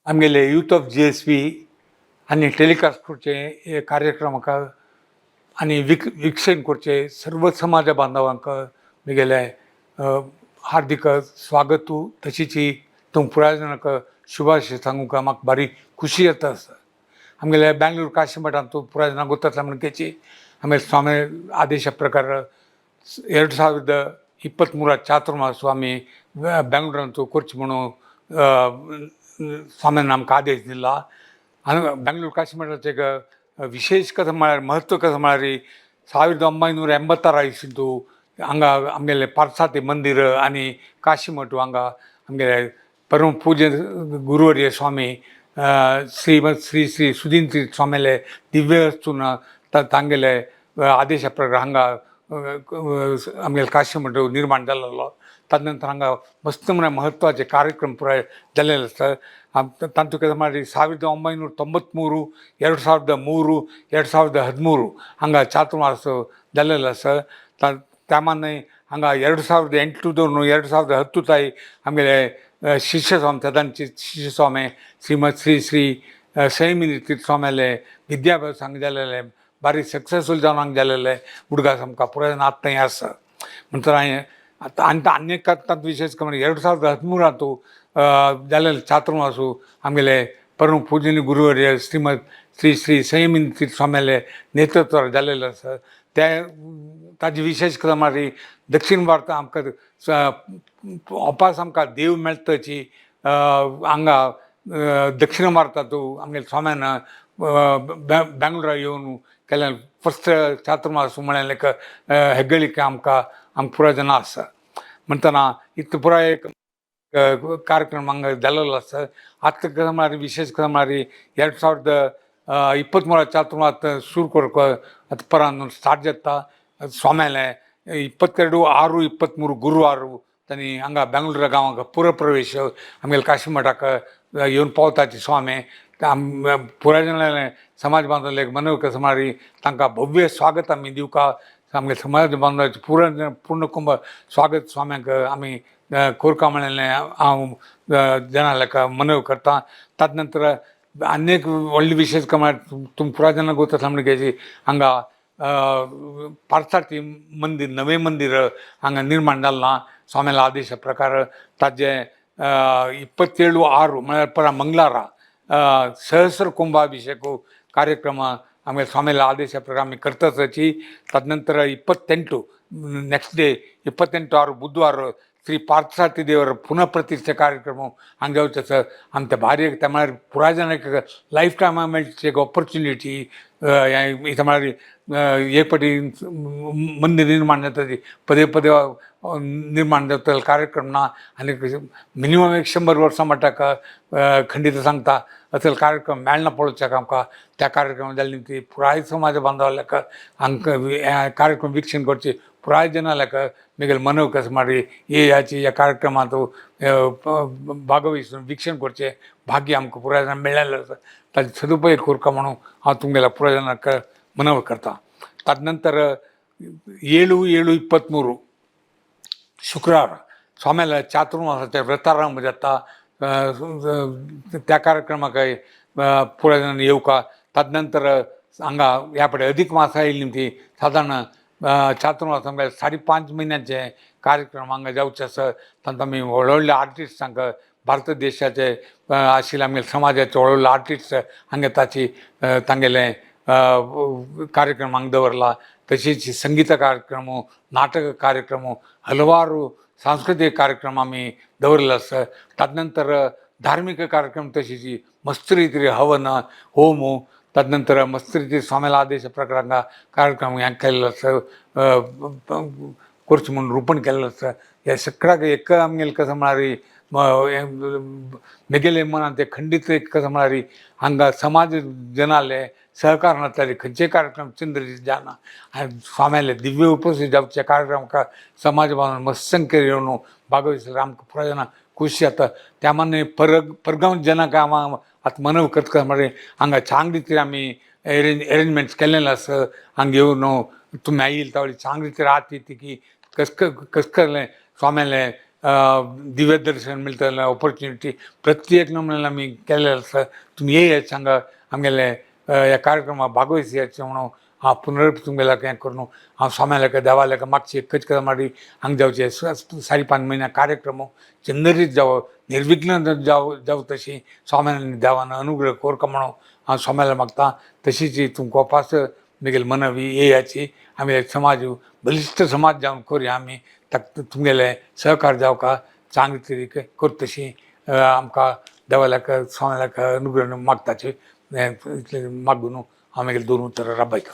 आमगेले youth of GSV आनी telecast करचे हे कार्यक्रमाक आनी वीक्षण करचे सर्व समाज बांधवांक म्हगेले हार्दिक स्वागत. तशीच तुम पुराय शुभाशय सांगूंक म्हाका भारी खुशी जाता आसा. आमगेले बँगलोर काशी मठांत पुराय जाणां गोतातल्या म्हणकेची आमगे स्वामी आदेशा प्रकार 2023ರ ಚಾತುರ್ಮಾಸ ಸ್ವಾಮಿ ಬೆಂಗಳೂರಂತೂ ಕೊರ್ಚು म्हणून स्वामीन आमकां आदेश दिला. आनी बेंगलोर काशी मठाचें एक विशेश कथा म्हळ्यार, म्हत्व कथा म्हळ्यार, 1986 इस्वींतू हांगा आमगेलें पार्थसारथी मंदीर आनी काशी मठ हांगा आमगेले परम पूज्य गुरुवर्य स्वामी श्रीमद श्री श्री सुधीन तीर्थ स्वामीले दिव्य हस्तून तांगेले आदेशा प्रकार हांगा आमगेले काशी मठ निर्माण जाल्लो. ताजे नंतर हांगा मस्त म्हळ्यार म्हत्वाचे कार्यक्रम पुराय जाल्लेले आसता. तांतूत म्हळ्यार 1993, 2003, 2013 हांगा चातुर्मास जाल्लेलो आसा. त्या मानाय हांगा 2008 धरून 2010 ताई आमगेले शिष्य स्वामी, सदांचे शिष्य स्वामी श्रीमद श्री श्री संयमी तीर्थ स्वाम्याले विद्याभ्यास हांगा जालेले, बारीक सक्सेसफूल जावन हांगा जालेले उडगास आमकां पुराय आतां हें आसा. म्हणतर हांवें आतां आनी आनी एक तातूंत विशेश म्हणल्यार 2013 जालेले चातुर्मासू आमगेले परम पूजनीय गुरुवर्य श्रीमद श्री श्री संयमी तीर्थ स्वाम्याले नेतृत्वार जालेले आसा. ते ताजी विशेश कथा म्हळ्यार दक्षिण भारत आमकां अपास आमकां देव मेळटची हांगा दक्षिण भारतांतू आमगेले स्वाम्यान बेंगलोरा येवन केलें फर्स्ट चातुर्मास म्हळ्यार एक हेग्गळीक आमकां आमकां पुराय जाणां आसा. म्हणटना इतलो पुराय एक कार्यक्रम हांगा जाल्लो आसा. आतां कशें म्हळ्यार, विशेश कशें म्हळ्यार, 2023 ಚಾತುರ್ಮಾಸ ಸುರು ಕೊರಕ ಅದು ಪರಾನ್ ಸ್ಟಾರ್ಟ್ जाता. स्वाम्याले 22/6/23 गुरुवार तांणी हांगा बेंगलोरा गांवाक पुरप्रवेश आमगेले काशी मठाक येवन पावताची स्वामी. पुराय जाणांले समाज बांधवाले मनव कसं म्हळ्यार तांकां भव्य स्वागत आमी दिवका. आमगे समाज बांधवाचें पूर्ण पूर्ण कुंभ स्वागत स्वाम्यांक आमी कोरका म्हणलें हांव जनांक मनव करता. ताजे नंतर आनी एक व्हडली विशेश म्हळ्यार तुम पुराय जाणांक गोत म्हणगे हांगा पार्थसारथी मंदीर, नवें मंदीर हांगा निर्माण जालां स्वाम्याल्या आदेशा प्रकार. ताजें 27/6 म्हळ्यार परा मंगळारा सहस्र कुंभाभिषेक कार्यक्रम आमगे स्वाम्याल्या आदेशा प्रकार आमी करताची. ताजे नंतर 28, ನೆಕ್ಸ್ಟ್ ಡೇ, 28/6 बुधवार श्री पार्थसारथी देवर पुनः प्रतिष्ठा कार्यक्रम हांगा जावचो आसा. आमच्या भारी त्या म्हळ्यार पुराय जाणांक लायफ टायमा मेळची एक ऑपॉर्च्युनिटी. इथं म्हळ्यार एक फावटी मंदीर निर्माण जाता ती पदे पदे निर्माण जाता कार्यक्रम ना आनी मिनिमम एक 100 वर्सां म्हणटा खंडीत सांगता असले कार्यक्रम मेळना पळोवच्याक आमकां. त्या कार्यक्रम जाल्ली ती पुराय समाज बांधवाल्याक हांकां कार्यक्रम वीक्षण करचे पुराय जनाल्याक मिगेल मनव कसं मारी ये ह्याची ह्या कार्यक्रमांत भागवहिसून वीक्षण करचें भाग्य आमकां पुराय जाण मेळ्ळेलें आसा. ताजे सदुपयोग करका म्हणून हांव तुमगेल्या पुराय जाणांक मनव करता. ताजे नंतर 7/7/23 शुक्रार स्वाम्याला चातुर्मासाचे व्रतारंभ जाता. त्या कार्यक्रमाक पुराय जाणांनी येवका. ताजे नंतर हांगा ह्या फुडें अधिक मासा येयली ती सादारण चातुर्मास म्हळ्यार 5.5 म्हयन्याचे कार्यक्रम हांगा जावचे आसा. तातूंत आमी व्हड व्हडले आर्टिस्टांक, भारत देशाचे आशिल्ले आमगे समाजाचे व्हड व्हडले आर्टिस्ट हांगा ताची तांगेले कार्यक्रम हांगा दवरला. तशीच संगीत कार्यक्रम, नाटक कार्यक्रम, हलवारू सांस्कृतिक कार्यक्रम आमी दवरलेले आसा. ताजे नंतर धार्मिक कार्यक्रम, तशीच मस्त रीतीर हवन होम, ताजे नंतर मस्त रीतीर स्वाम्याला आदेश प्रकार हांगा कार्यक्रम हें केल्लो आसा, कोर्स म्हणून रोपण केल्लें आसा. ह्या सगळ्याक एक आमगेलें कसं म्हळ्यार मेगेले मनांत एक खंडीत एक कसं म्हळ्यार हांगा समाज जनाले सहकार नासल्यार खंयचे कार्यक्रम चंद्र जाना. आनी स्वाम्याले दिव्य उपस्थित जावचे कार्यक्रमाक समाज बांधव मस्त संख्येन येवन भागवत आमकां पुराय जाणां खुशी जाता. त्या मानान परगांव जनांक हांव आतां मनव करता म्हळ्यार हांगा चांगली रितीन आमी एरेंजमेंट्स केलेले आसा. हांगा येवन तुमी आयिल तावळी चांगली रितीन रात ती की कस कस कसलें स्वाम्याले दिव्य दर्शन मेळटलें ऑपॉर्च्युनिटी प्रत्येक म्हणल्यार आमी केल्लें आसा. तुमी येयात हांगा आमगेले ह्या कार्यक्रमाक भागवयाचे म्हणून हांव पुनरपी तुमगेल्या हें करून हांव स्वाम्या लेखा देवा लेखा मागची एकच कदम मारी हांगा जावचे 5.5 म्हयन्या कार्यक्रम चंदरीत जावो, निर्विघ्न जावं जावं, तशी स्वाम्यान देवान अनुग्रह कोरका म्हणून हांव स्वाम्याला मागता. तशीच तुमकां उपास म्हगेली मनवी येयाची. आमी समाज बलिश्ट समाज जावन करुया आमी, ताका तुमगेले सहकार जावका चांगले तरेन करता तशी आमकां देवाल्याक स्वाम्याक अनुग्रह मागताची इतलें मागून हांव म्हगेली दोन उतरां राबयता.